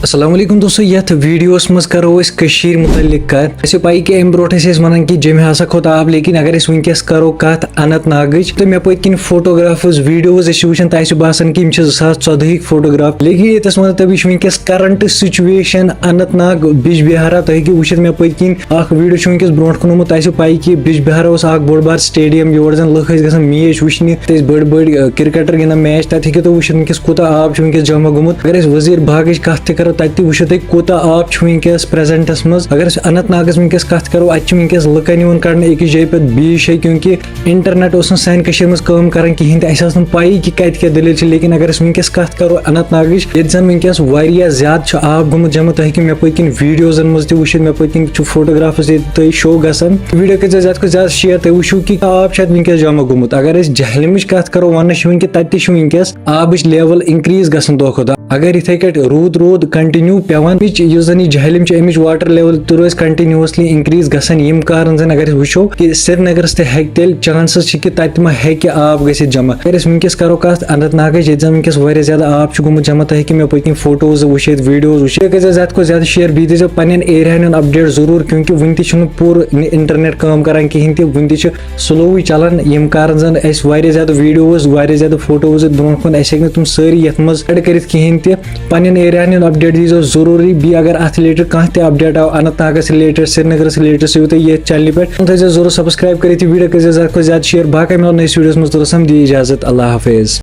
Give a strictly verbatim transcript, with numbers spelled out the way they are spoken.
السلام علیکم دوستو، یتھ ویڈیوس منٛز کرو أسۍ کٔشیٖرِ متعلق کتھ۔ اسہِ چھِ پَیی کہِ امہِ برونٛٹھ ٲسۍ أسۍ ونان کہِ جیٚمہِ ہسا کھوٚت آب، لیکن اگر أسۍ وٕنکیٚس کرو کتھ اننت ناگٕچ، تہٕ مےٚ پٔتۍ کِنۍ فوٹوگرافز، ویڈیوز أسۍ چھِ وٕچھان، تۄہہِ چھُ باسان کہِ یِم چھِ زٕ ساس ژۄدہٕکۍ فوٹوگراف، لیکن ییٚتس ونو تۄہہِ بہٕ، یہِ چھِ وٕنکیٚس کرنٹ سچویشن اننت ناگ بِجبِہارا۔ تُہۍ ہیٚکِو وٕچھِتھ مےٚ پٔتۍ کِنۍ اکھ ویڈیو چھُ وٕنکیٚس برونٛٹھ کُن آمُت۔ تۄہہِ چھُ پَیی کہِ بِجبِہارا اوس اکھ بوٚڑ بار سٹیڈیم، یور زن لُکھ ٲسۍ گژھان میچ وٕچھنہِ، تہٕ ٲسۍ بٔڑۍ بٔڑۍ، آ، کرکٹر گِنٛدان میچ۔ تتہِ ہیٚکِو تُہۍ وٕچھِتھ وٕنکیٚس کوٗتاہ آب چھُ وٕنکیٚس جمع گوٚمُت۔ اگر أسۍ وزیر باغٕچ کتھ تہِ کرو، تتہِ تہِ وٕچھِو تُہۍ کوٗتاہ آب چھُ وٕنکیٚس پریزنٹس منٛز۔ اگر أسۍ اننت ناگس وٕنکیٚس کتھ کرو، اتہِ چھِ وٕنکیٚس لُکن یِوان کڑنہٕ أکِس جایہِ پٮ۪ٹھ بیٚیِس جایہِ، کیونکہِ انٹرنیٹ اوس نہٕ سانہِ کٔشیٖرِ منٛز کٲم کران کِہینۍ تہِ، اسہِ ٲس نہٕ پَیی کہِ کتہِ کیٛاہ دٔلیٖل چھِ۔ لیکن اگر أسۍ وٕنکیٚس کتھ کرو اننت ناگٕچ، ییٚتہِ زن وٕنکیٚس واریاہ زیادٕ چھُ آب گوٚمُت جمع، تُہۍ ہیٚکِو مےٚ پٔتۍ کِنۍ ویڈیوزن منٛز تہِ وٕچھِتھ، مےٚ پٔتۍ کِنۍ چھُ فوٹوگرافس ییٚتہِ تۄہہِ شو گژھان۔ ویڈیو کٔرۍزیو زیادٕ کھۄتہٕ زیادٕ شیئر، تُہۍ وٕچھِو کہِ آب چھُ اتہِ وٕنکیٚس جمع گوٚمُت۔ اگر أسۍ جہلمٕچ کتھ کرو، وننہٕ چھِ وٕنکیٚس تتہِ تہِ چھُ وٕنکیٚس آبٕچ لیول انکریز گژھان دۄہ کھۄتہٕ دۄہ۔ اگر یِتھے کٲٹھۍ روٗد روٗد کنٹِنیو پٮ۪وان، اَمِچ یُس زن یہِ جہلم چھِ، اَمِچ واٹر لیول تہِ روزِ کنٹِنیوسلی انکریز گژھان، ییٚمہِ کارن زن اگر أسۍ وٕچھو کہِ سرینگرس تہِ ہٮ۪کہِ تیٚلہِ چانسز چھِ کہِ تتہِ ما ہٮ۪کہِ آب گٔژھِتھ جمع۔ اگر أسۍ وٕنکیٚس کرو کتھ اننت ناگٕچ، ییٚتہِ زن وٕنکیٚس واریاہ زیادٕ آب چھُ گوٚمُت جمع، تُہۍ ہیٚکِو مےٚ پٔتۍ کِنۍ فوٹوز وٕچھِتھ، ویڈیوز وٕچھِتھ۔ تُہۍ کٔرۍزیو زیادٕ کھۄتہٕ زیادٕ شیئر، بیٚیہِ دیٖزیو پننٮ۪ن ایریاہن ہُنٛد اپڈیٹ ضروٗر، کیونکہِ وٕنہِ تہِ چھُنہٕ پوٗرٕ انٹرنیٹ کٲم کران کِہینۍ تہِ، وٕنہِ تہِ چھُ سلووٕے چلان، ییٚمہِ کارن زن اسہِ واریاہ زیادٕ ویڈیوز، واریاہ زیادٕ فوٹوز برونٛہہ کُن، اسہِ ہیٚکہِ نہٕ تِم سٲری یتھ منٛز ایڈ کٔرِتھ کِہینۍ تہِ۔ پننٮ۪ن ایریاہن ہُنٛد اپڈیٹ دیٖزیو ضروٗری، بیٚیہِ اگر اتھ رِلیٹڈ کانٛہہ تہِ اپڈیٹ آو اننت ناگس رِلیٹڈ، سرینگرس رِلیٹڈ، سُہ یِیِو تۄہہِ یتھ چینلہِ پٮ۪ٹھ۔ تھٲیزیو ضروٗر سبسکرایب کٔرِتھ، یہِ ویڈیو کٔرۍزیو زیادٕ کھۄتہٕ زیادٕ شیئر۔ باقٕے مِلو نٔیِس ویڈیوس منٛز، توٚتام دِیِو اجازت، اللہ حافظ۔